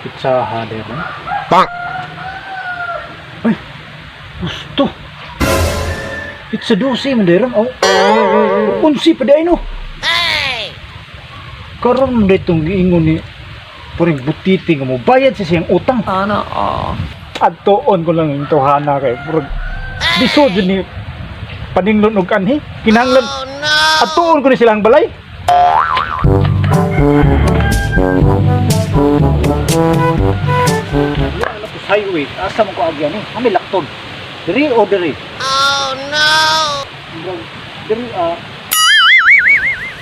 Pizza dere. Bonk. Ay, gusto. Pizza 12 man dere. Oh. 11 pa di ay no. Karon man ditong giingon ni puring butiti nga mo bayad sa siyang utang. Sana all. Adtoon ko lang yung tohana kay murag lisod jud ni paninglon og anhi. Kinahanglan adtoon ko ni silang balay. Wala ko sa highway. Asa man ko agyan eh? Ami lakton. Diri o diri? Oh no. Diri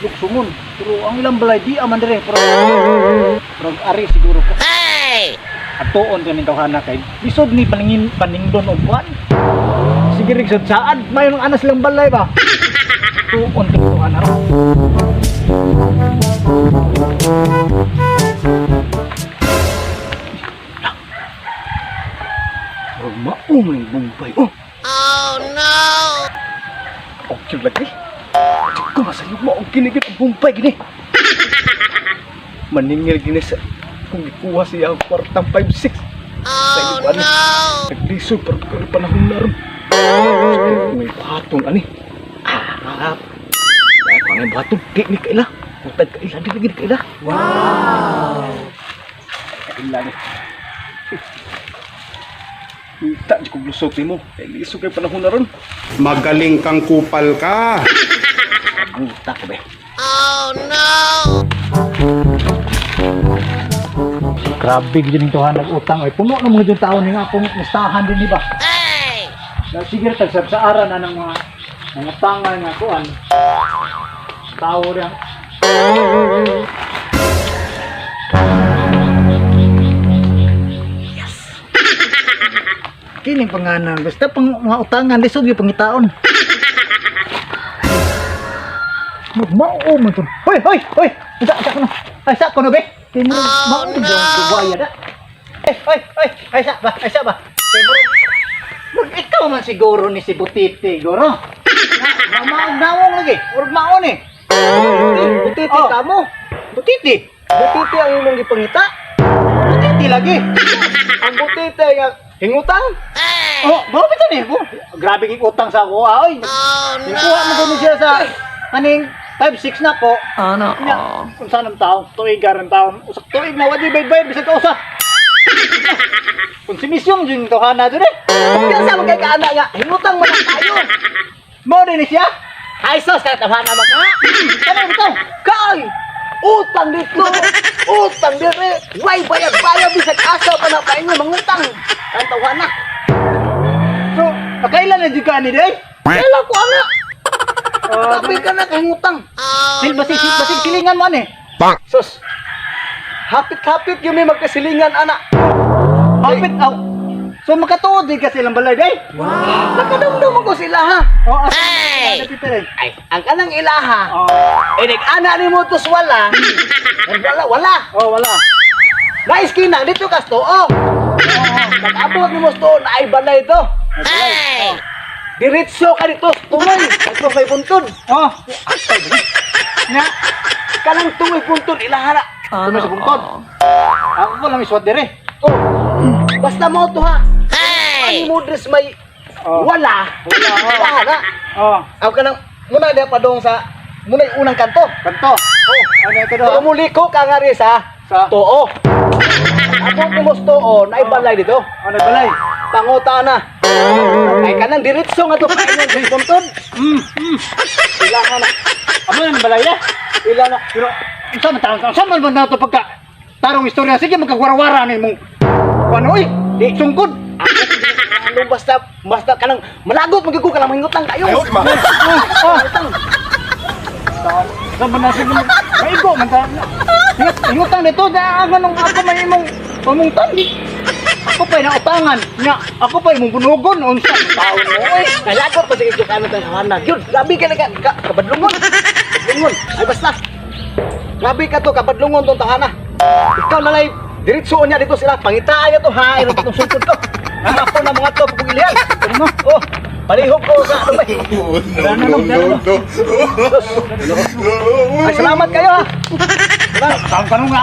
luksungon. Pero ang ilang balay di aman diri pero murag ari siguro ko. Atuon ko ning tawhana kay lisod ni paningin paningdon og kuan. Sige rig sad saad mayon ang anas lang balay ba. Tuon ko tawhana ra. Murag mao man yung Bombay. Oh. Oh no! Okay lagi. Di ko masayog mo ang ginigit ang Bombay gini. Maningil gini sa kung ikuha siya ang kwartang 5-6. Oh Sa no! Naglisod pero kung panahon na ron. May buhaton ani. Ah, dahil pa nga buhaton, di ni kaila. Putag kaila, di ni kaila. Kaila ni. Kita di ko lusot nimo. Kay lisod kay panahon na ron. Magaling kang kupal ka. Buta ko be. Oh no! Grabe gyud ning tawhana og utang ay puno na mga jud taon ni nga akong listahan din ni ba. Hey! Na sige tag sa ara na ng mga tanga nga kuan. Tao riyan. Yes. Kining panganan basta pang mga utangan lisod gyud pangitaon. Magmao man to. Hoy, hoy, hoy. Isa sa kuno. Ay sa kuno be. Kay mo mao Oh, oh, no. buwaya da. Eh, hoy, hoy. Ay sa ba, ay sa ba. Kay mo Murag ikaw man siguro ni si Butiti, guro. Mamaog nawong lagi. Murag maon eh. Butiti Oh. ka mo. Butiti. Butiti ang imong gipangita. Butiti lagi. Ang butiti nga hingutang. Hey! Oh, mao bitaw ni. Oh, grabe kay utang sa ako. Ah, oy. Oh no! Kuha mo gani siya sa kaning 5-6 na ko. Sana Nya, all. kung saan ang taon, tuig garan taon. Usak tuig na wadi bayad bisag ka usa. Kung si Misyong jud tohana jud eh. Kaya sa mga kaana nga hingutang man ang tayo. Mao din ni siya. Ay sos ka tawhana man ka. Kanang bitaw. Kay utang dito, utang dire, way bayad bayad bisag asa pa na paingon mangutang. Ang tawhana. So, nakailan na jud ka ni day? Kailan ko ana. Grabe ka na kahingutang. Oh Sil basig sil basig silingan mo ani. Sos. Hapit-hapit yung may magkasilingan ana. Hapit aw. So makatuod din kasi ilang balay day. Nakadumdum ko sila ha. Oo. Hey! Ay, ang kanang ilaha. Oh, Eh, nag-ana ni mo tos wala. Wala, wala. oh wala. Naiskina, dito ka sa tuo. Nag-abot ni mo sa tuo, naay balay ito. Hey! Diretso ka dito, tungoy. Ito kay buntod. Oh, Na, kanang tungoy buntod, ilahara. Sana Tuloy sa bungkod. all. Ako ko lang iswat dire. Oh, basta mo to ha. Hey! Ani mo dress may Oh. wala. Wala, oh. Ilahara. Oh, Ako kanang, muna diya pa dong sa, muna yung unang kanto. kanto. Oh, Ano ito do? Pero muli ko ka nga rin sa Sa tuo. Abot ni mo sa tuo, naay balay dito. ano balay? Panguta na. Ay kanang diretso nga to paingon sa buntod. Ilaha na. Amo nang balay na. Ila na. Pero unsa man taon? Unsa man man nato pagka tarong istorya sige magkagwarawara ni mong kuan oy, di sungkod. Ano basta basta kanang malagot magyud ko kanang mahingutang kayo. Oh, Mahingutang. Sa man na sige maigo man ta. Ingat, ingutang nito da ang anong ako may imong pamungtan. Ako pa nautangan. Nya, ako pa imong bunugon unsa man taon mo oy. Kalagot pa sige ko kanang tahanan. Yun, grabe ka na ka, ka kabadlungon. Kabadlungon. Ay basta. Grabe ka to kabadlungon tong tahana. Ikaw na lay diretso niya dito sila pangitaan niya to ha iro tong sungkod ko. Ako na mga to pugilihan. Ano mo? Oh, palihog ko sa ano ba? No, no, no, no. Ay salamat kayo ha. Taon ka nga.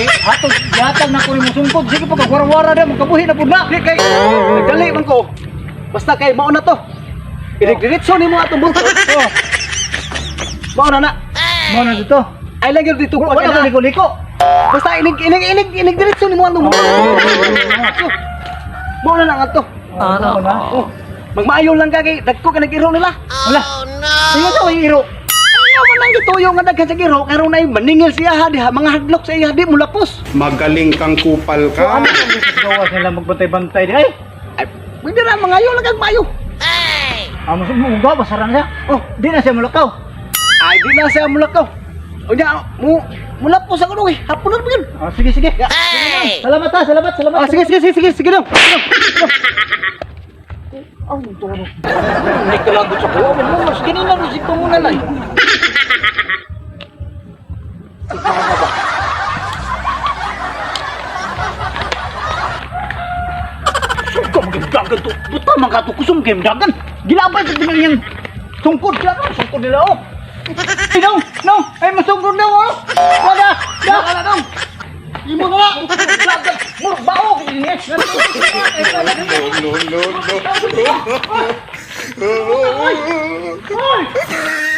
Hatog, gihatag na ko nimo sungkod. Sige pa kagwara-wara na, magkabuhi na pud na. Di kay nagdali man ko. Basta kay mao na to. Inig diretso nimo atong bungtod. Oh, Mao na na. mo na dito. Ay lang gyud dito Wala ba liko-liko? Basta inig inig inig inig diretso nimo atong bungtod. Mao na lang ato. Ano na? Oh, magmaayo lang ka kay dagko ka nag-iro nila. Wala. Oh no! Ingon sa way iro. Ayaw man lang gituyo nga daghan sa giro karon ay maningil siya ha diha mga hadlok sa iya di mulapos. Magaling kang kupal So ka. ano ang dito sa gawas nila magbantay-bantay di ay? Ay, pwede ra mangayo lang kag maayo. Hey! Amo sa muga basara na siya. Oh, Di na siya mulakaw. ay di na siya mulakaw. Unya mo mulapos ako dong eh. Hapon na yun. Oh, sige sige. Hey! Salamat ha, salamat, salamat. Ah, sige sige sige sige sige dong. Oh, turo. Hindi ka lagot sa kuwa. Mo mas ganina ro si muna lang. Suka magdagan to. Buta man ka to kusog kay dagan. Gilabay sa tingal niyang sungkod siya no, sungkod nila oh. Ay, no, no, ay masungkod na oh. Wala, da, Wala dong. Imo na. dagan, murag baog. No, no, no, no. Ay!